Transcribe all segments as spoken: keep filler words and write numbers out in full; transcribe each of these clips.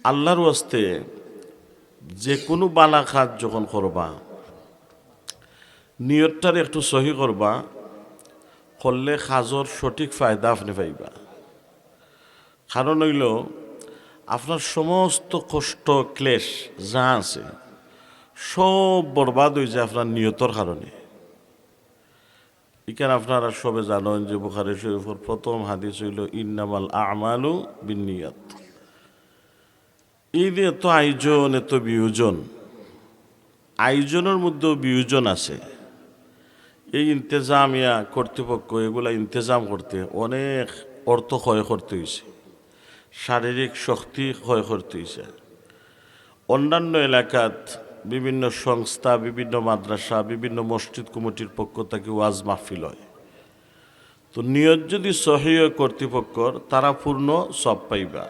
আল্লাহর ওয়াস্তে যে কুনু বালা কাজ যখন করবা, নিয়তটারে একটু সহি করবা, করলে কাজর সঠিক ফায়দা আপনে পাইবা। কারণ অইলো, আপনার সমস্ত কষ্ট ক্লেশ যা আছে, সব বরবাদ অইযায় আপনার নিয়তর কারণে। ইখান আপনারা সবে জানইন যে বুখারী শরীফর প্রথম হাদিস অইলো, "ইন্নামাল আ'মালু বিন্নিয়াত।" এই যে এত আয়োজন, এত বিয়োজন, আয়োজনর মধ্যেও বিয়োজন আছে। এই ইন্তেজামিয়া কর্তৃপক্ষ এগুলা ইন্তেজাম করতে অনেক অর্থ ক্ষয় করতে অইছে, শারীরিক শক্তি ক্ষয় করতে অইছে। অন্যান্য এলাকাত বিভিন্ন সংস্থা, বিভিন্ন মাদ্রাসা, বিভিন্ন মসজিদ কমিটির পক্ষ থাকি ওয়াজ মাহফিল অয়। তো নিয়ত যুদি সহি অয় কর্তৃপক্ষর, তারা পূর্ণ সওয়াব পাইবা।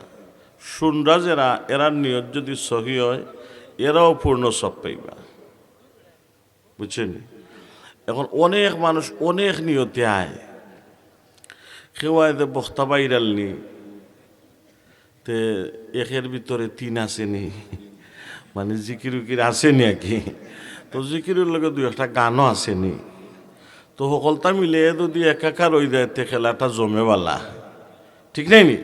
শুনরা যেরা, এরার নিয়ত যুদি সহি অয়, এরাও পূর্ণ সওয়াব পাইবা। বুঝছইন নি? এখন অনেক মানুষ অনেক নিয়তে আয়, কেউ আয় যে বক্তা বাইরাল নি, তে একের ভিতরে তিন আছে নি, মানে জিকির উকির আছে নি আর কি। তো জিকিরর লগে দুই একটা গানও আছে নি। তো হকলতা মিলে যুদি একাকার অইযায়, তে খেলাটা জমে বালা, ঠিক নায় নি?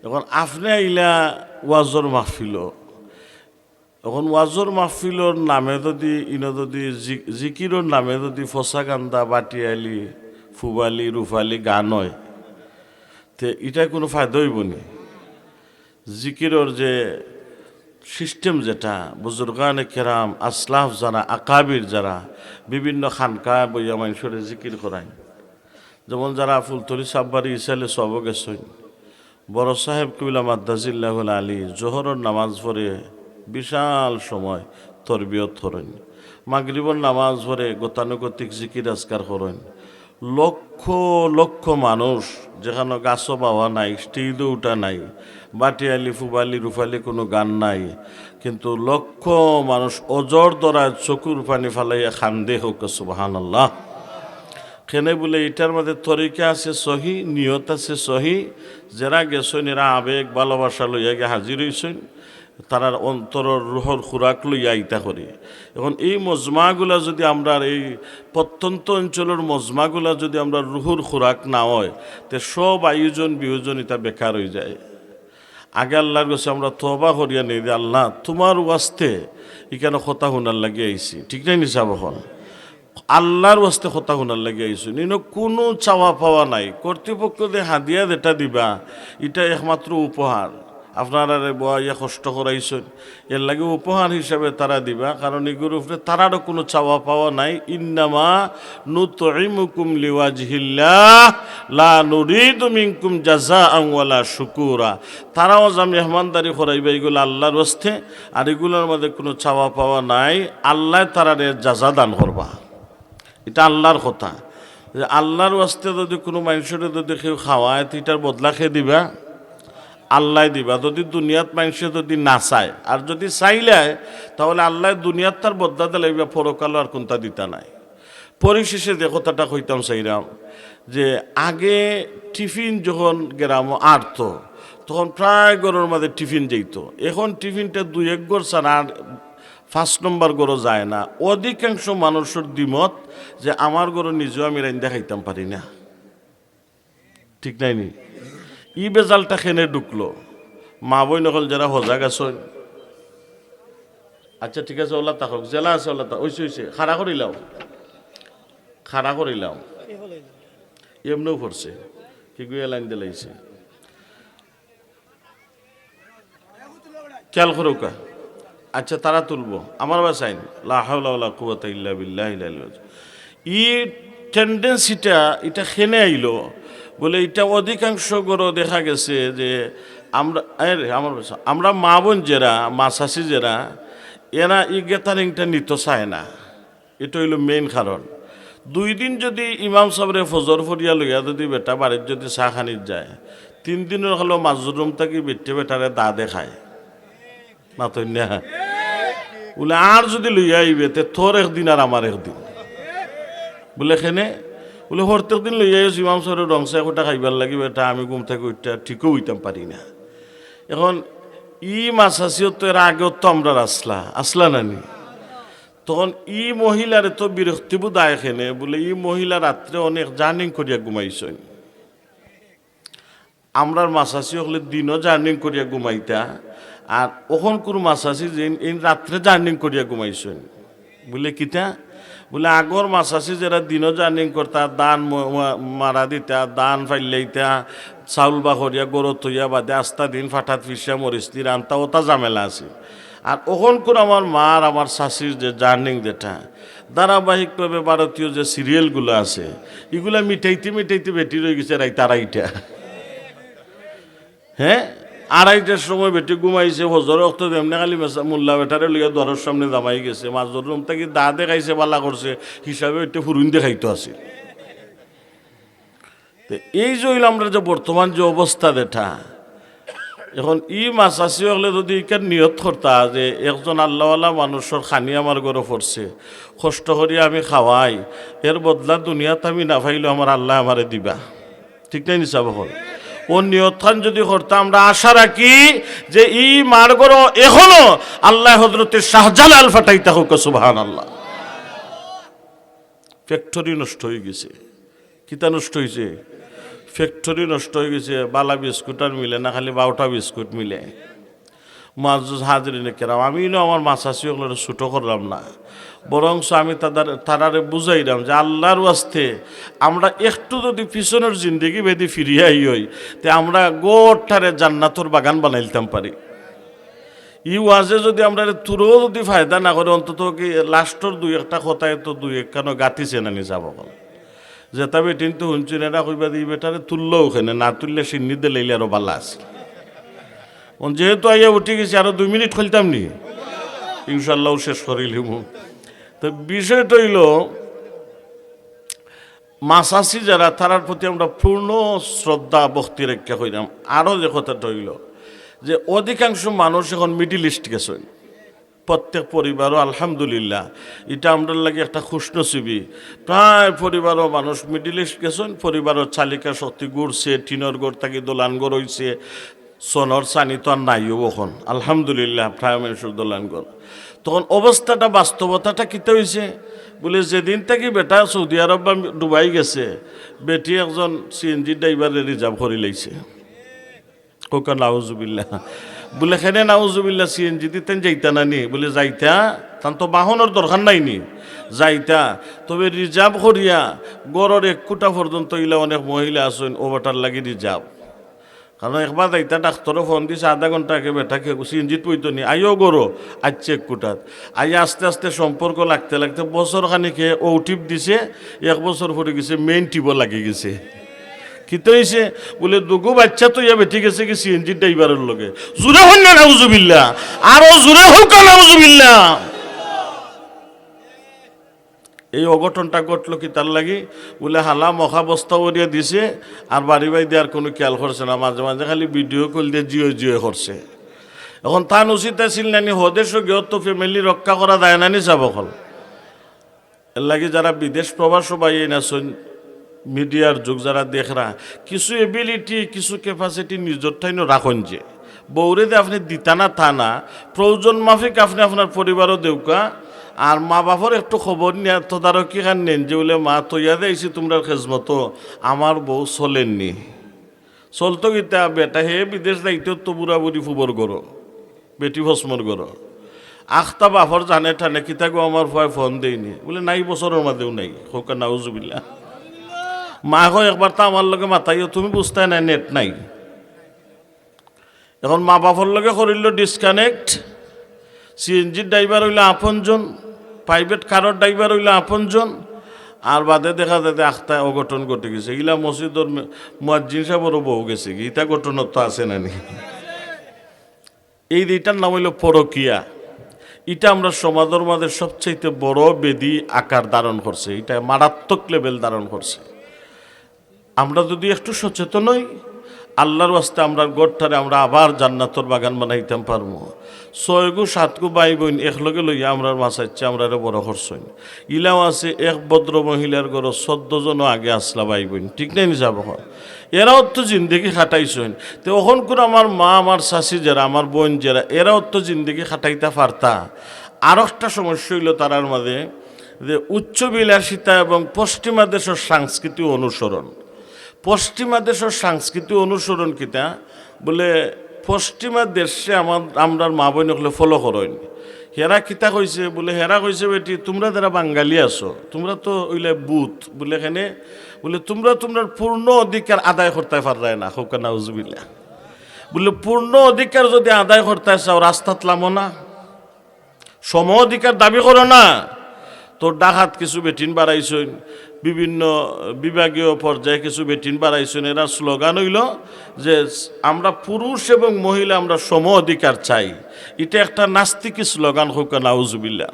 এখন আপনে আইলা ওয়াজর মাহফিলো, এখন ওয়াজর মাহফিলর নামে যুদি ইনো যুদি জি-, জিকিরর নামে যুদি ফসাগান্দা, বাটিয়ালি, ফুবালি, রুফালি গান অয়, তে ইটায় কুনু ফায়দা অইবো নি? জিকিরর যে সিস্টেম, যেটা বুজুর্গানে কেরাম, আসলাফ যারা, আকাবির যারা, বিভিন্ন খানকায় বইয়া মানষরে জিকির করাইন, যেমন যারা ফুলতলি সাববাড়ি ইসালে সবো গেছইন, বড় সাহেব কিবলা মাদ্দাজিল্লাহুল আলী জোহরর নামাজ পড়ে বিশাল সময় তরবিয়ত করইন, মাগরিবর নামাজ পড়ে গতানুগতিক জিকির আজকার করইন। লক্ষ লক্ষ মানুষ, যেখানো গাছো বাওয়া নাই, স্টেজও উঠা নাই, বাটিয়ালি, ফুবালি, রুফালি কুনু গান নাই, কিন্তু লক্ষ মানুষ অজর দরায় চকুর পানি ফালাইয়া কান্দে, কউক্কা সুবহানাল্লাহ। কেনে বুলে ইটার মাঝে তরিকা আছে সহি, নিয়ত আছে সহি, যেরা গেছইন এরা আবেগ ভালোবাসা লইয়া গিয়া হাজির অইছইন, তারার অন্তরর রুহর খুরাক লইয়া ইতা করি। এখন এই মজমাগুলা যুদি আমরার এই প্রত্যন্ত অঞ্চলর মজমাগুলা যুদি আমরার রুহর খুরাক না অয়, তে সব আয়োজন বিয়োজন ইতা বেকার অইযায়। আগে আল্লাহর গেছে আমরা তওবা করিয়া নেই যে, "আল্লাহ, তুমার ওয়াস্তে ইখানো কথা হুনার লাগি আইছি।" ঠিক নায় নি সাব? এখন আল্লাহর ওয়াস্তে কথা হুনার লাগি আইছইন, ইনো কুনু চাওয়া পাওয়া নাই। কর্তৃপক্ষ যে হাদিয়া যেটা দিবা, ইটা একমাত্র উপহার। আপনারারে বওয়াইয়া কষ্ট করাইছইন, এর লাগি উপহার হিসাবে তারা দিবা, কারণ ইগুর উপরে তারারও কুনু চাওয়া পাওয়া নাই। ইন্নামা নুতইমুকুম লিওয়াজহিল্লাহ লা নুরিদু মিনকুম জাযাআন ওয়ালা শুকুরা। তারাও যা মেহমানদারি করাইবা ইগুলা আল্লাহর ওয়াস্তে, আর ইগুলার মাঝে কুনু চাওয়া পাওয়া নাই, আল্লায় তারারে জাযা দান করবা। ইটা আল্লাহর কথা, যে আল্লাহর ওয়াস্তে যুদি কুনু মানষরে যুদি কেউ খাওয়ায়, তে ইটার বদলা কে দিবা? আল্লায় দিবা। যুদি দুনিয়াত মানষে যুদি না চায়, আর যুদি চাইলায়, তাহলে আল্লায় দুনিয়াত তার বদলা দিলাইবা, পরকালো আর কুনতা দিতা নায়। পরিশেষে যে কথাটা কইতাম চাইরাম, যে আগে টিফিন যখন গেরামো আটতো, তখন প্রায় ঘরর মাঝে টিফিন যাইতো। এখন টিফিনটা দুই এক ঘর ছাড়া আর পাঁচ নম্বর ঘরো যায় না। অধিকাংশ মানুষর দ্বিমত যে আমার ঘরো নিজেও আমি রাইন্দা খাইতাম পারি না। ঠিক নায় নি? ই বেজালটা কেনে ঢুকলো? মা বইন অকল যেরা হজাগ আছইন, আচ্ছা ঠিক আছে, অলা থাকউক, যেলা আছে অলা থাকউক, অইছে অইছে, খাড়া করিলাও, খাড়া করিলাও। এমনেও পড়ছে, কি গুয়ে লাইন দিলাইছে। খেয়াল করউক্কা। আচ্ছা, তারা তুলবো। আমার বাসাইন, লা হাওলা ওয়ালা কুওয়াতা ইল্লা বিল্লাহিল আলিয়্যিল আযীম। ই টেন্ডেন্সিটা, ইটা কেনে আইলো? বুলে, ইটা অধিকাংশ ঘরো দেখা গেছে যে আমরা, আরে, আমার বাসা, আমরা মা বইন যেরা, মা চাচি যেরা, এরা ই গ্যাদারিংটা নিতো চায় না। ইটা অইলো মেইন কারণ। দুই দিন যুদি ইমাম সাবরে ফজর পড়িয়া লইয়া যুদি বেটা বাড়িত যুদি চা খানিত যায়, তিন দিনর হলো মাজরুম থাকি বেটে বেটারে দা দেখায়। মাতইন না? বুলে, আর যুদি লইয়া আইবে, তে তোর একদিন আর আমার একদিন। বুলে, কেনে? বুলে, প্রত্যেক দিন লইয়া আইস ইমাম সাবরে রং চা একটা খাইবার লাগি, বেটা আমি ঘুম থাকি উঠিয়া ঠিকও অইতাম পারি না। এখন ই মাছাছিও তো এর আগেও তো আমরার আছলা, আছলা না নি? তখন ই মহিলারে তো বিরক্তিবোধ আয় কেনে, বুলে, "ই মহিলা রাত্রে অনেক জার্নিং করিয়া ঘুমাইছইন।" আমরার মাছাছি অকলে দিনও জার্নিং করিয়া ঘুমাইতা, আর অখনকুর মাছাছি যে ইন, ইন রাত্রে জার্নিং করিয়া ঘুমাইছইন। বুলে, "কিতা?" বুলে, "আগর মাছাছি যেরা দিনও জার্নিং করতা, ধান ম-, ম-, মারা দিতা, ধান ফাইল্লাইতা, চাউল বা করিয়া গরো থইয়া বাদে আস্তা দিন ফাটাত ফিরসা মরিচ দি রানতা, অতা ঝামেলা আছে। আর অখনকুর আমার মার, আমার চাচির যে জার্নিং যেটা, ধারাবাহিকভাবে ভারতীয় যে সিরিয়ালগুলা আছে, ইগুলা মিটাইতে মিটাইতে বেটি রইগেছে রাইত আড়াইটা।" হে, আড়াইটার সময় বেটি ঘুমাইছে, ফজর অক্ত যেমনে খালি মেসা-, মোল্লা বেটারে লইয়া দুয়ারর সামনে দামাই গেছে, মাজর রুম থাকি দা দেখাইছে, বালা করছে, হিসাবে অইতে ফুরুইন দেখাইতো আছে। তে এই যে অইল আমরার যে বর্তমান যে অবস্থা যেটা, এখন ই মাছাছি অকলে যদি ইকার নিয়ত করতা যে একজন আল্লাওয়ালা মানুষর খানি আমার ঘরো পড়ছে, কষ্ট করি আমি খাওয়াই, এর বদলা দুনিয়াত আমি না পাইলেও আমার আল্লায় আমারে দিবা, ঠিক না নি সাব অকল? অউ নিয়তখান যদি করতা, আমরা আশা রাখি যে ই মার ঘরো এখনো আল্লায় হজরতে শাহজালাল ফাটাইতা, কউক্কা সুবহানাল্লাহ। ফ্যাক্টরি নষ্ট অইগেছে। কিতা নষ্ট অইছে? ফ্যাক্টরি নষ্ট অইগেছে। বালা বিস্কুট আর মিলে না, খালি বারোটা বিস্কুট মিলে। মুআজ্জাজ হাজিরিনে কেরাম, আমি ইনো আমার মাছাছি অকলরে ছুটো করলাম না, বরঞ্চ আমি তাদের, তারারে বুঝাইলাম যে আল্লার ওয়াস্তে আমরা একটু যদি পিছনর জিন্দেগি বেদি ফিরিয়া আই অই, তে আমরা ঘরটারে জান্নাতর বাগান বানাইলতাম পারি। ই ওয়াজে যদি আমরারে থুড়াও যদি ফায়দা না করে, অন্তত কি লাস্টর দুই একটা কথায় তো দুই একখানো গাতিছে না নি সাব অকল। যেতা বেটিন তো হুনছইন, এরা কইবা যে, "ই বেটারে তুললো অখানে, না তুললে সিন্নি দিলাইলে আরো বালা আছে।" অন যেহেতু আইয়া উঠি গেছি, আরো দুই মিনিট খুলতাম নি, ইনশাআল্লাহ শেষ করিলিমু। তো বিষয়টা অইল, মাছাছি যারা, তারার প্রতি আমরা পূর্ণ শ্রদ্ধা ভক্তি রক্ষা করিলাম। আরো যে কথাটা অইল যে অধিকাংশ মানুষ এখন মিডল ইস্ট গেছইন, প্রত্যেক পরিবারও আলহামদুলিল্লাহ, ইটা আমরার লাগি একটা খুশনসিবি। প্রায় পরিবারও মানুষ মিডল ইস্ট গেছইন, পরিবারর চালিকা শক্তি ঘুরছে, টিনর ঘর থাকি দোলান ঘর অইছে, সনর চানি তো আর নাইও অখন, আলহামদুলিল্লাহ, প্রায় মানুষর দোলান ঘর। তখন অবস্থাটা, বাস্তবতাটা কিতা অইছে? বুলে, যেদিন থাকি বেটা সৌদি আরব বা দুবাই গেছে, বেটি একজন সিএনজি ড্রাইভাররে রিজার্ভ করিলাইছে। কউক্কা নাউজুবিল্লাহ। বুলে, "কেনে নাউজুবিল্লাহ, সিএনজি দি তাইন যাইতা না নি?" বুলে, "যাইতা, তান তো বাহনর দরকার নাই নি, যাইতা, তবে রিজার্ভ করিয়া ঘরর এক কুটা পর্যন্ত ইলা অনেক মহিলা আছইন, অউ বেটার লাগি রিজার্ভ।" কারণ একবার যাইতা ডাক্তরে ফোন দিছে, আধা ঘন্টা আগে বেটা কে সিএনজিত বইতো নি, আইও ঘরো, আইছে এক কুটাত। আইয়া আস্তে আস্তে সম্পর্ক লাগতে লাগতে বছর খানিকে অউ টিপ দিছে, এক বছর পরে গেছে মেইন টিপও লাগি গেছে। কিতা অইছে? বুলে, দুগু বাইচ্চা থইয়া বেটি গেছে গি সিএনজি ড্রাইভারর লগে। জুরে কউক্কা নাউজুবিল্লাহ, আরো জুরে কউক্কা নাউজুবিল্লাহ। এই অঘটনটা ঘটলো কিতার লাগি? বুলে, হালা মখা বস্তা ভরিয়া দিছে, আর বাড়ি বাড়ি দিয়া আর কুনু খেয়াল করছে না, মাঝে মাঝে খালি ভিডিও কল দিয়া জিও জিও করছে। এখন তান উচিত আছিল না নি, হদেশো গিয়া তো ফ্যামিলি রক্ষা করা যায় না নি সাব অকল। এর লাগি যারা বিদেশ প্রবাসো ভাইয়াইন আছইন, মিডিয়ার যুগ যারা দেখরা, কিছু এবিলিটি, কিছু ক্যাপাসিটি নিজর ঠাইনো রাখইন যে। বউরে যে আপনে দিতা না তা না, প্রয়োজন মাফিক আপনে আপনার পরিবারও দেউক্কা, আর মা বাপর একটু খবর নিয়া তদারকি খান নেইন যে বুলে, "মা, থইয়া যে আইছি তুমরার খেজমতো, আমার বউ চলের নি।" চলতো কিতা বেটা, হে বিদেশ যাইতো তো বুড়া বুড়ি ফুবর ঘরো, বেটি ফসমর ঘরো। আখতা বাপর জানে টানে, "কিতা গো আমার ফুয়ায় ফোন দেইনি?" বুলে, "নাই, বছরর মাঝেও নাই।" কউক্কা নাউজুবিল্লাহ। মা কয়, "একবার তো আমার লগে মাতাইও, তুমি বুঝতায় না, নেট নাই।" এখন মা বাপর লগে করিল ডিসকানেক্ট, সিএনজির ড্রাইভার অইলো আপনজন, প্রাইভেট কারর ড্রাইভার অইলো আপনজন, আর বাদে দেখা যায় যে আখতা অঘটন ঘটি গেছে। ইলা মসজিদর মে-, মুয়াজ্জিন সাবরও বউ গেছে গি, ইতা ঘটনা তো আছে না নি? এই যে ইটার নাম অইলো পরকিয়া, ইটা আমরার সমাজর মাঝে সবচাইতে বড় বেধি আকার ধারণ করছে, ইটা মারাত্মক লেভেল ধারণ করছে। আমরা যদি একটু সচেতন অই, আল্লাহর ওয়াস্তে আমরার ঘরটারে আমরা আবার জান্নাতর বাগান বানাইতাম পারমু। ছয়গু সাতগু ভাই বইন একলগে লইয়া আমরার মা চাইচ্চে আমরারে বড় করছইন। ইলাও আছে এক ভদ্র মহিলার ঘরো চৌদ্দ জনও আগে আছলা ভাই বইন, ঠিক নায়নি সাব? অখন এরাও তো জিন্দেগি খাটাইছইন। তে অখনকুর আমার মা, আমার চাচি যেরা, আমার বইন যেরা, এরাও তো জিন্দেগি খাটাইতা পারতা। আরোকটা সমস্যা অইলো তারার মাঝে যে উচ্চ বিলাসিতা এবং পশ্চিমা দেশর সংস্কৃতি অনুসরণ। পশ্চিমা দেশর সংস্কৃতি অনুসরণ কিতা? বুলে, পশ্চিমা দেশে আমার, আমরার মা বইন অকলে follow করইন। হেরা কিতা কইছে? বুলে, হেরা কইছে, "বেটি, তুমরা যেরা বাঙালি আছো, তুমরা তো অইলে বুত।" বুলে, "কেনে?" বুলে, "তুমরা তুমরার পূর্ণ অধিকার আদায় করতায় পাররায় না।" কউক্কা নাউজুবিল্লাহ। বুলে, "পূর্ণ অধিকার যুদি আদায় করতায় চাও, রাস্তাত লামো না।" সম অধিকার দাবি করো না। তো ঢাকাত কিছু বেটিন বাড়াইছইন, বিভিন্ন বিভাগীয় পর্যায়ে কিছু বেটিন বাড়াইছইন। এরার স্লোগান অইলো যে, "আমরা পুরুষ এবং মহিলা আমরা সম অধিকার চাই।" ইটা একটা নাস্তিকি স্লোগান, কউক্কা নাউজুবিল্লাহ।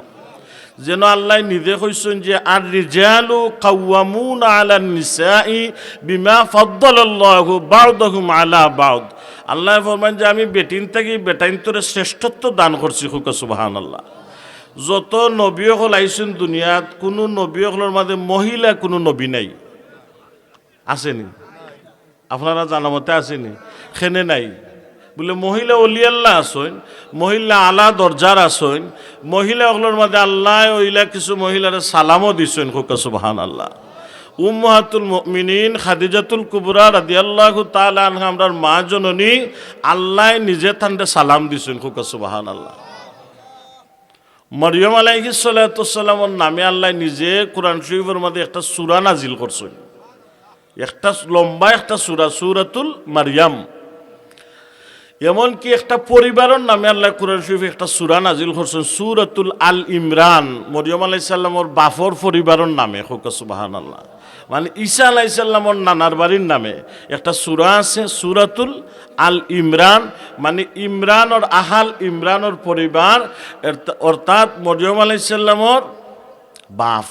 যেন আল্লায় নিজে কইছইন যে, "আর রিজালু কাওয়ামুনা আলান নিসাই বিমা ফাদ্দালাল্লাহু বা'দাহুম আলা বা'দ।" আল্লায় ফরমাইন যে, "আমি বেটিন থাকি বেটাইন্তরে শ্রেষ্ঠত্ব দান করছি।" কউক্কা সুবহানাল্লাহ। যত নবী অকল আইছইন দুনিয়াত, কুনু নবী অকলর মাঝে মহিলা কুনু নবী নাই। আছেনি? আপনারা জানা মতে আছেনি? কেনে নাই? বুলে, মহিলা অলি আল্লাহ আছইন, মহিলা আলা দরজার আছইন, মহিলা অকলর মাঝে আল্লায় অইলা কিছু মহিলারে সালামও দিছইন, কউক্কা সুবহানাল্লাহ। উম্মাহাতুল মুমিনিন খাদিজাতুল কুবরা রাদিয়াল্লাহু তাআলা আনহা, আমরার মা জননী, আল্লায় নিজে তানরে সালাম দিছইন, কউক্কা সুবহানাল্লাহ। মরিয়ম আলাইহিস সালাতু ওয়াস সালামর নামে আল্লায় নিজে কোরআন শরীফর মাঝে একটা সূরা নাজিল করছইন, একটা লম্বা একটা সূরা, সূরাতুল মারিয়াম। এমনকি একটা পরিবারর নামে আল্লায় কোরআন শরীফে একটা সূরা নাজিল করছইন, সূরাতুল আল ইমরান, মরিয়ম আলাইহিস সালামর বাফর পরিবারর নামে, কউক্কা সুবহানাল্লাহ। মানে, ঈসা আলাইহিস সালামর নানার বাড়ির নামে একটা সূরা আছে, সূরাতুল আল ইমরান, মানে, ইমরানর আহাল, ইমরানর পরিবার, এর-, অর্থাৎ মরিয়ম আলাইহিস সালামর বাফ,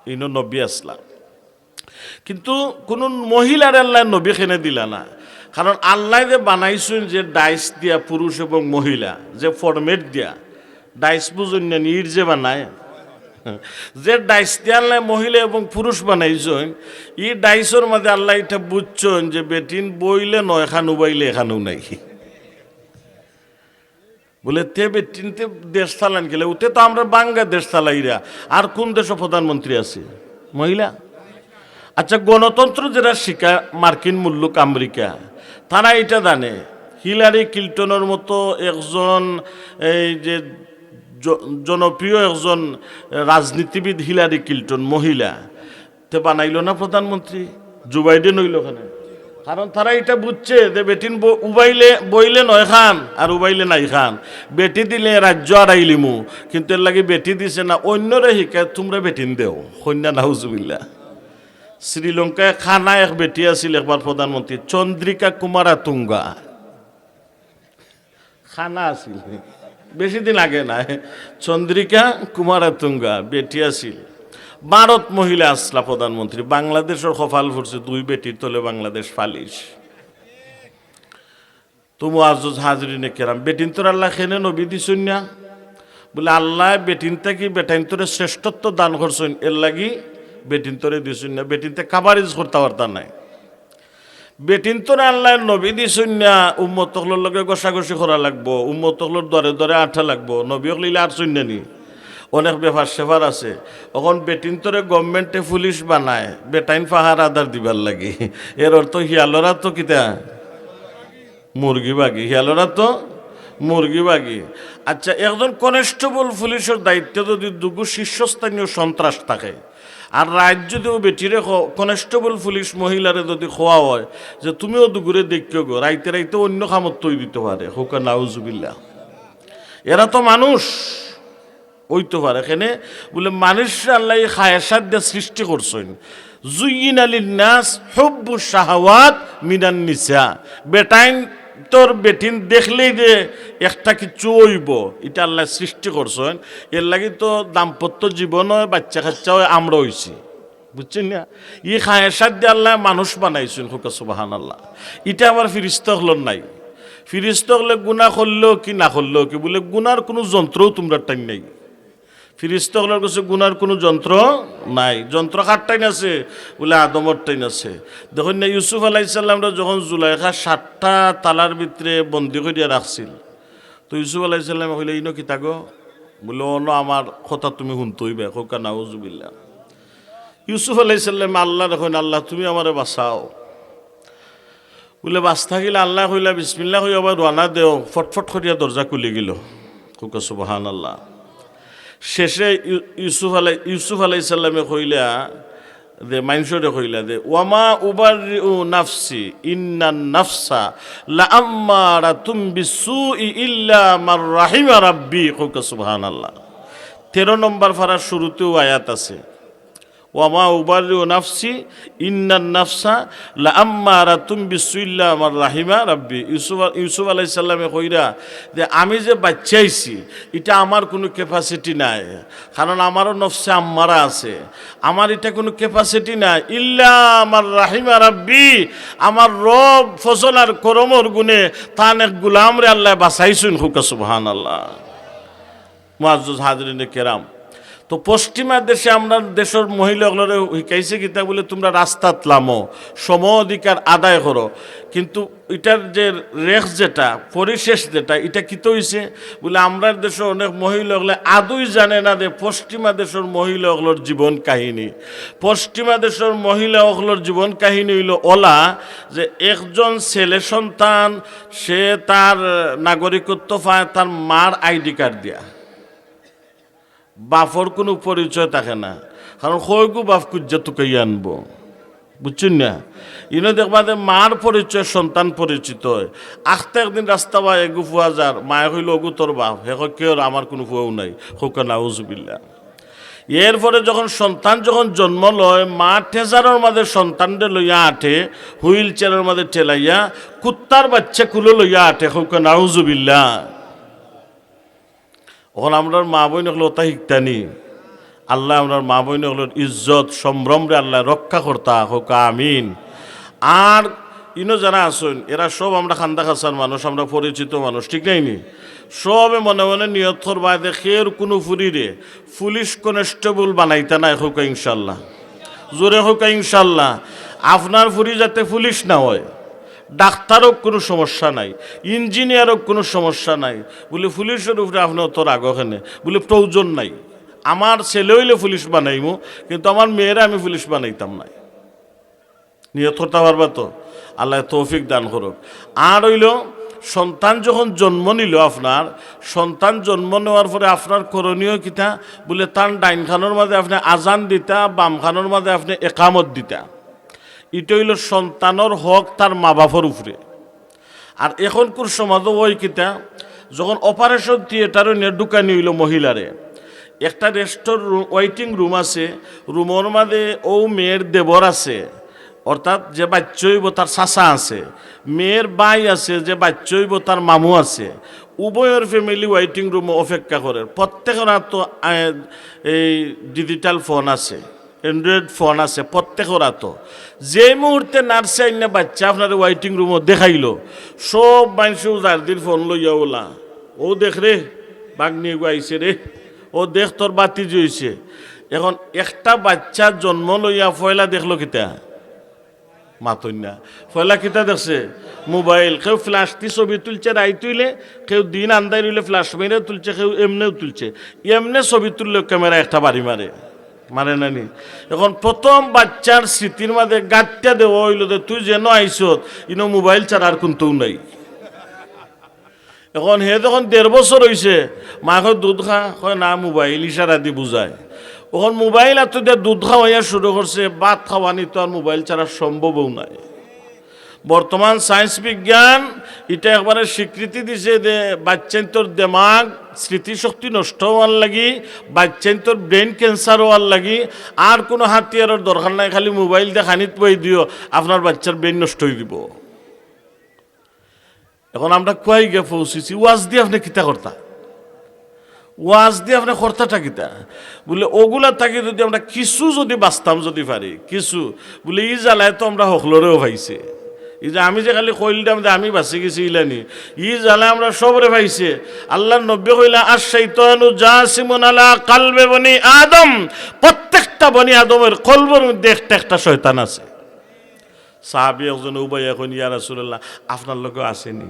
ইনো নবী আছলা। কিন্তু কুনু মহিলারে আল্লায় নবী কেনে দিলা না? কারণ আল্লায় যে বানাইছইন যে ডাইস দিয়া পুরুষ এবং মহিলা, যে format দিয়া, ডাইস বুঝইন না নি, ইট যে বানায়, যে ডাইস দিয়া আল্লায় মহিলা এবং পুরুষ বানাইছইন, ই ডাইসর মাঝে আল্লায় ইটা বুঝছইন যে বেটিন বইলে নয়খান, উবাইলে এখানও নাই। বুলে, তে বেটিন্তে দেশ চালাইন কিলা? উতে তো আমরা বাংলাদেশ চালাইরা। আর কুন দেশো প্রধানমন্ত্রী আছে মহিলা? আচ্ছা, গণতন্ত্র যেরা শিখায় মার্কিন মুল্লুক আমেরিকা, তারা ইটা জানে, হিলারি ক্লিন্টনর মতো একজন, এই যে জ-, জনপ্রিয় একজন রাজনীতিবিদ হিলারি ক্লিন্টন মহিলা, তে বানাইলো না প্রধানমন্ত্রী, জো বাইডেন অইলো কেনে? কারণ তারা ইটা বুঝছে যে বেটিন ব-, উবাইলে, বইলে নয়খান আর উবাইলে নাইখান। বেটি দিলে রাজ্য আড়াইলিমু, কিন্তু এরলাগি বেটি দিছে না, অইন্যরে হিকায় তুমরা বেটিন দেও। কইন না নাউজুবিল্লাহ। শ্রীলঙ্কায় কানা এক বেটি আছিল একবার প্রধানমন্ত্রী, চন্দ্রিকা কুমারাতুঙ্গা। কানা আছিল, বেশি দিন আগে নায়। চন্দ্রিকা কুমারাতুঙ্গা বেটি আছিল। ভারত মহিলা আছলা প্রধানমন্ত্রী, বাংলাদেশর কপাল ফুটছে, দুই বেটির তলে বাংলাদেশ ফালিশ। তো মুআজ্জাজ হাজিরিনে কেরাম, বেটিন্তরে আল্লায় কেনে নবী দিছইন না? বুলে, আল্লায় বেটিন থাকি বেটাইন্তরে শ্রেষ্ঠত্ব দান করছইন, এরলাগি বেটিন্তরে দিছইন না। বেটিন্তে coverage করতা পারতা নায়। বেটিন্তরে আল্লায় নবী দিছইন না, উম্মত অকলর লগে ঘষাঘষি করা লাগবো, উম্মত অকলর দুয়ারে দুয়ারে আটা লাগবো। নবী অকলে ইলা আরছইন না নি? অনেক ব্যাপার স্যাপার আছে। অখন বেটিন্তরে গভর্নমেন্টে পুলিশ বানায়, বেটাইন পাহারাদার দিবার লাগি। এর অর্থ হিয়ালরা তো কিতা? মুরগি বাগি। হিয়ালরা তো মুরগি বাগি। আচ্ছা, একজন কনস্টেবল পুলিশর দায়িত্বে যুদি দুগু শীর্ষস্থানীয় সন্ত্রাস থাকে, আর রাইত যুদি অউ বেটিরে ক-, কনস্টেবল পুলিশ মহিলারে যুদি কওয়া অয় যে, "তুমিও দুগুরে দেখিও গো, রাইতে রাইতে অইন্য কামত থই দিতো পারে", কউক্কা নাউজুবিল্লাহ। এরা তো মানুষ, অইতো পারে। কেনে? বুলে, মানুষরে আল্লায় ই খায়েশাত দিয়া সৃষ্টি করছইন। জুয়্যিনা লিন্নাস হুব্বুশ শাহাওয়াত মিনান নিসা। বেটাইন্তর বেটিন দেখলেই যে একটা কিচ্ছু অইবো, ইটা আল্লায় সৃষ্টি করছইন। এরলাগি তো দাম্পত্য জীবন অয়, বাইচ্চা-কাইচ্চা অয়, আমরা অইছি। বুঝছইন না? ই খায়েশাত দিয়া আল্লায় মানুষ বানাইছইন, কউক্কা সুবহানাল্লাহ। ইটা আবার ফিরিস্তা অকলর নাই। ফিরিস্তা অকলে গুনা করলেও কি না করলেও কি, বুলে গুনার কুনু যন্ত্রও তুমরার টাইন নাই। ফিরিস্তা অকলর গেছে গুনার কুনু যন্ত্র নাই। যন্ত্র কার টাইন আছে? বুলে আদমর টাইন আছে। দেখইন না, ইউসুফ আলাইহিস সালামরে যখন জুলাইখা সাতটা তালার ভিতরে বন্দি করিয়া রাখছিল, তো ইউসুফ আলাইহিস সালামে কইলা, "ইনো কিতা গো?" বুলে, "অনো আমার কথা তুমি হুনতে অইবে।" কউক্কা নাউজুবিল্লাহ। ইউসুফ আলাইহিস সালামে আল্লারে কইন, "আল্লাহ, তুমি আমারে বাঁচাও।" বুলে, "বাঁচতা গেলে আল্লায় কইলা, 'বিসমিল্লাহ' কইয়া আবার রওয়ানা দেও।" ফটফট করিয়া দরজা খুলি গেল। কউক্কা সুবহানাল্লাহ। শেষে ইউ-, ইউসুফ আলাই-, ইউসুফ আলাইহিস সালামে কইলা যে, মাইনষরে কইলা যে, "ওয়ামা উবাররিউ নাফসি, ইন্নান নাফসা লাআম্মারাতুম বিসসুই ইল্লা মান রাহিমা রাব্বি।" কউক্কা সুবহানাল্লাহ। তেরো নম্বর পারার শুরুতেও আয়াত আছে, "ওয়ামা উবাররিউ নাফসি, ইন্নান নাফসা লাআম্মারাতুম বিসসুই ইল্লা মান রাহিমা রাব্বি।" ইউসুফ, ইউসুফ আলাইহিস সালামে কইরা যে, "আমি যে বাচ্চাইছি, ইটা আমার কুনু capacity নাই, কারণ আমারও নফসে আম্মারা আছে, আমার ইটা কুনু capacity নাই। ইল্লা মান রাহিমা রাব্বি, আমার রব ফজল আর করমর গুণে তান এক গুলামরে আল্লায় বাঁচাইছইন।" কউক্কা সুবহানাল্লাহ। মুআজ্জাজ হাজিরিনে কেরাম, তো পশ্চিমা দেশে আমরার দেশর মহিলা অকলরে হিকাইছে কিতা বুলে, "তুমরা রাস্তাত লামো, সম অধিকার আদায় করো।" কিন্তু ইটার যে রেখ যেটা, পরিশেষ যেটা, ইটা কিতা অইছে বুলে, আমরার দেশর অনেক মহিলা অকলে আদৌ জানে না যে পশ্চিমা দেশর মহিলা অকলর জীবন কাহিনী। পশ্চিমা দেশর মহিলা অকলর জীবন কাহিনী অইলো অলা যে একজন ছেলে সন্তান, সে তার নাগরিকত্ব পায় তার মার আইডি কার্ড দিয়া। বাপর কুনু পরিচয় থাকে না, কারণ কয়গু বাপ কুজ্জা তুকাইয়া আনবো, বুঝছইন না? ইনো দেখবা যে মার পরিচয় সন্তান পরিচিত অয়। আখতা একদিন রাস্তা বায় এগু ফুয়া যার, মায়ে কইলো, "অগু তোর বাপ?" হে কয়, "কিওর, আমার কুনু ফুয়াও নাই।" কউক্কা নাউজুবিল্লাহ। এরপরে যখন সন্তান যখন জন্ম লয়, মা ট্রেজারর মাঝে সন্তানরে লইয়া আটে, হুইল চেয়ারর মাঝে ঠেলাইয়া, কুত্তার বাচ্চা কুলো লইয়া আটে, কউক্কা নাউজুবিল্লাহ। অখন আমরার মা বইন অকলে অতা হিকতা নি। আল্লায় আমরার মা বইন অকলর ইজ্জত সম্ভ্রমরে আল্লায় রক্ষা করতা, কউক্কা আমিন। আর ইনো যারা আছইন, এরা সব আমরা কান্দা কাছার মানুষ, আমরা পরিচিত মানুষ, ঠিক নায়নি? সবে মনে মনে নিয়ত করবা যে কেউর কুনু ফুরিরে পুলিশ কনস্টেবল বানাইতা নায়, কউক্কা ইনশাআল্লাহ। জোরে কউক্কা ইনশাআল্লাহ। আপনার ফুরি যাতে পুলিশ না অয়, ডাক্তার অউক, কুনু সমস্যা নাই, ইঞ্জিনিয়ার অউক, কুনু সমস্যা নাই। বুলে, "পুলিশর উপরে আপনার অত রাগ কেনে?" বুলে, "প্রয়োজন নাই, আমার ছেলে অইলে পুলিশ বানাইমু, কিন্তু আমার মেয়েরে আমি পুলিশ বানাইতাম নায়।" নিয়ত করতা পারবা তো? আল্লায় তৌফিক দান করুক। আর অইলো, সন্তান যখন জন্ম নিলো আপনার, সন্তান জন্ম নেওয়ার পরে আপনার করণীয় কিতা? বুলে, তান ডাইন কানর মাঝে আপনে আজান দিতা, বাম কানর মাঝে আপনে একামত দিতা। ইটা অইলো সন্তানর হক তার মা বাপর উপরে। আর এখনকুর সমাজও অয় কিতা, যখন অপারেশন থিয়েটারো নিয়া ঢুকানি অইলো মহিলারে, একটা রেস্টর রুম, ওয়েটিং রুম আছে, রুমর মাঝে অউ মেয়ের দেবর আছে, অর্থাৎ যে বাইচ্চা অইবো তার চাচা আছে, মেয়ের ভাই আছে, যে বাইচ্চা অইবো তার মামু আছে, উভয়র ফ্যামিলি ওয়েটিং রুমো অপেক্ষা করের। প্রত্যেকর আতো, আহ, এই ডিজিটাল ফোন আছে, অ্যান্ড্রয়েড ফোন আছে প্রত্যেকর আতো। যে মুহূর্তে নার্সে আইনা বাইচ্চা আপনারে ওয়েটিং রুমো দেখাইলো, সব মাইনষে উজাড় দির ফোন লইয়া, "ওলা, অউ দেখ রে, ভাগ্নি এগু আইছে রে, অউ দেখ তোর ভাতিজি অইছে।" এখন একটা বাইচ্চা জন্ম লইয়া পয়লা দেখলো কিতা? মাতইন না। পয়লা কিতা দেখছে? মোবাইল। কেউ ফ্ল্যাশ দি ছবি তুলছে রাইত অইলে, কেউ দিন আন্দাইর অইলে ফ্ল্যাশ মাইরা তুলছে, কেউ এমনেও তুলছে। এমনে ছবি তুললে ক্যামেরা একটা বাড়ি মারে, মারে না নি? এখন প্রথম বাইচ্চার স্মৃতির মাঝে গাঁথিয়া দেওয়া অইলো যে, "তুই যেন আইছত, ইনো মোবাইল ছাড়া আর কুন্তাউ নাই।" এখন হে যখন দেড় বছর অইছে, মায় কয়, "দুধ খা," কয়, "না, মোবাইল," ইশারা দি বুঝায়। অখন মোবাইল আতো দিয়া দুধ খাওয়াইয়া শুরু করছে, ভাত খাওয়ানি তো আর মোবাইল ছাড়া সম্ভবও নায়। বর্তমান সায়েন্স বিজ্ঞান ইটা একবারে স্বীকৃতি দিছে যে বাইচ্চাইন্তর দেমাগ, স্মৃতিশক্তি নষ্ট অওয়ার লাগি, বাইচ্চাইন্তর ব্রেইন ক্যান্সার অওয়ার লাগি আর কুনু হাতিয়ারর দরকার নাই, খালি মোবাইল দিয়া খানিত বই দিও, আপনার বাইচ্চার ব্রেইন নষ্ট অই দিবো। এখন আমরা কুয়াই গিয়া পৌঁছিছি, ওয়াজ দি আপনে কিতা করতা? ওয়াজ দি আপনে করতাটা কিতা? বুলে, অগুলা থাকি যুদি আমরা কিছু যুদি বাচতাম যুদি পারি, কিছু, বুলে, ই জ্বালায় তো আমরা হকলরেউ পাইছে। ই যে আমি যে খালি কইলাম যে আমি বাচি গেছি ইলানি, ই জ্বালায় আমরা সবরে পাইছে। আল্লার নবীয়ে কইলা, "আশ-শাইতানু জাসিমুন আলা কালবে বনি আদম।" প্রত্যেকটা বনি আদমর কলবর মধ্যে একটা একটা শয়তান আছে। সাহাবী একজনে উবাইয়া কইন, "ইয়া রাসুলাল্লাহ, আপনার লগেও আছে নি?"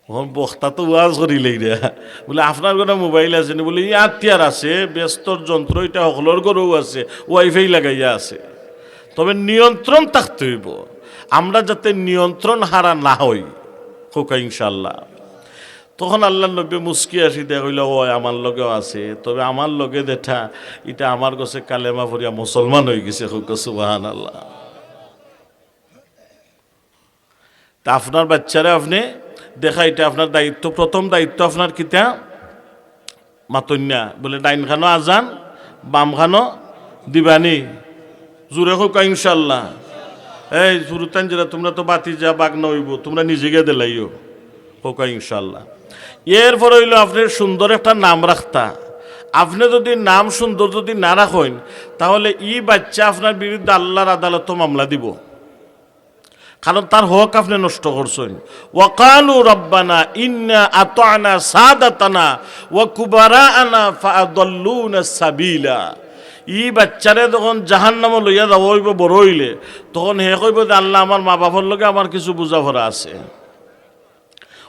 অখন বক্তা তো ওয়াজ করিলেই রে। বুলে, "আপনার ঘরো মোবাইল আছে নি?" বুলে, "ই আতিয়ার আছে, বেহেস্তর যন্ত্র, ইটা হকলর ঘরো আছে, ওয়াইফাই লাগাইয়া আছে। তবে নিয়ন্ত্রণ থাকতে অইবো, আমরা যাতে নিয়ন্ত্রণ হারা না অই।" কউক্কা ইনশাআল্লাহ। তখন আল্লার নবীয়ে মুচকি হাসি দিয়া কইলা, "অয়, আমার লগেও আছে, তবে আমার লগে যেটা, ইটা আমার গেছে কালেমা পড়িয়া মুসলমান অইগেছে।" কউক্কা সুবহানাল্লাহ। তা আপনার বাইচ্চারে আপনে দেখা, ইটা আপনার দায়িত্ব, প্রথম দায়িত্ব আপনার কিতা? মাতইন না। বুলে, "ডাইন খানো আজান, বাম খানো দিবানি।" জুরে কউক্কা ইনশাআল্লাহ। এই ফুরুতাইন যেরা, তুমরা তো ভাতিজা ভাগনা অইবো, তুমরা নিজে গিয়া দিলাইও। কউক্কা ইনশাআল্লাহ। এরপরে অইলো আপনে সুন্দর একটা নাম রাখতা। আপনে যুদি নাম সুন্দর যুদি না রাখইন, তাহলে ই বাইচ্চা আপনার বিরুদ্ধে আল্লার আদালতো মামলা দিবো। কারণ তার হক আপনে নষ্ট করছইন। "ওয়াকালু রাব্বানা ইন্না আতানা সাদাতানা ওয়া কুবারাআনা ফাআদাল্লুনা সাবিলা।" ই বাইচ্চারে যখন জাহান্নামো লইয়া যাওয়া অইবো বড় অইলে, তখন হে কইবো যে, "আল্লাহ, আমার মা-বাফর লগে আমার কিছু বুঝাপড়া আছে।"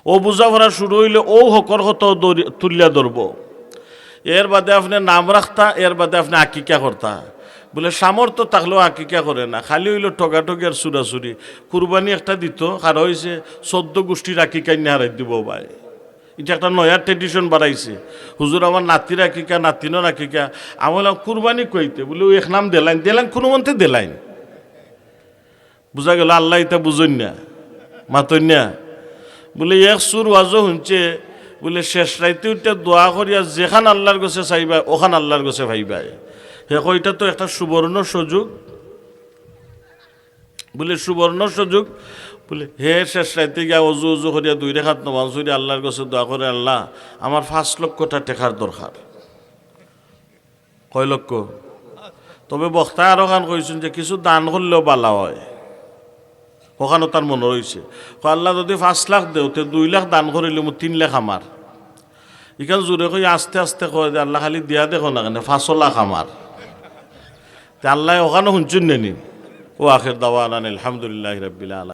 অউ বুঝাপড়া শুরু অইলে অউ হকর কথা ধরি-, তুলিয়া ধরবো। এরবাদে আপনে নাম রাখতা, এরবাদে আপনে আকিকা করতা। বুলে, "সামর্থ্য থাকলেও আকিকা করে না, খালি অইলো ঠগাঠগি আর চুরাচুরি।" কুরবানি একটা দিতো, কারো অইছে চৌদ্দ গুষ্টির আকিকা ইন্নে হারাই দিবো ভাই। ইটা একটা নয়া tradition বাড়াইছে। "হুজুর, আমার নাতির আকিকা, নাতিনর আকিকা।" আমি কইলাম, "কুরবানি কইতে?" বুলে, "অউ এক নাম দিলাইন, দিলাইন, কুনুমন্তে দিলাইন।" বুঝা গেল, আল্লায় ইতা বুঝইন না, মাতইন না। বুলে, এক চুর ওয়াজো হুনছে, বুলে, শেষ রাইতে উঠিয়া দোয়া করিয়া যেখান আল্লার গেছে চাইবায়, অখান আল্লার গেছে পাইবায়। হে কয়, ইটা তো একটা সুবর্ণ সুযোগ। বুলে, সুবর্ণ সুযোগ। বুলে, হে শেষ রাইতে গিয়া অজু অজু করিয়া দুই রেখাত নমাজ পড়িয়া আল্লার গেছে দোয়া করে, "আল্লাহ, আমার পাঁচ লক্ষ টা টেকার দরকার।" কয় লক্ষ? তবে বক্তায় আরোখান কইছইন যে কিছু দান করলেও বালা অয়। অখানও তার মনো রইছে। কয়, "আল্লাহ, যুদি পাঁচ লাখ দেও, তে দুই লাখ দান করিলিমু, তিন লাখ আমার।" ইখান জুরে কইয়া আস্তে আস্তে কয় যে, "আল্লাহ, খালি দিয়া দেখো না কেনে, পাঁচও লাখ আমার।" তে আল্লায় অখানও হুনছইন নি? ওয়া আখির দাওয়ানা আলহামদুলিল্লাহি রাব্বিল আলামিন।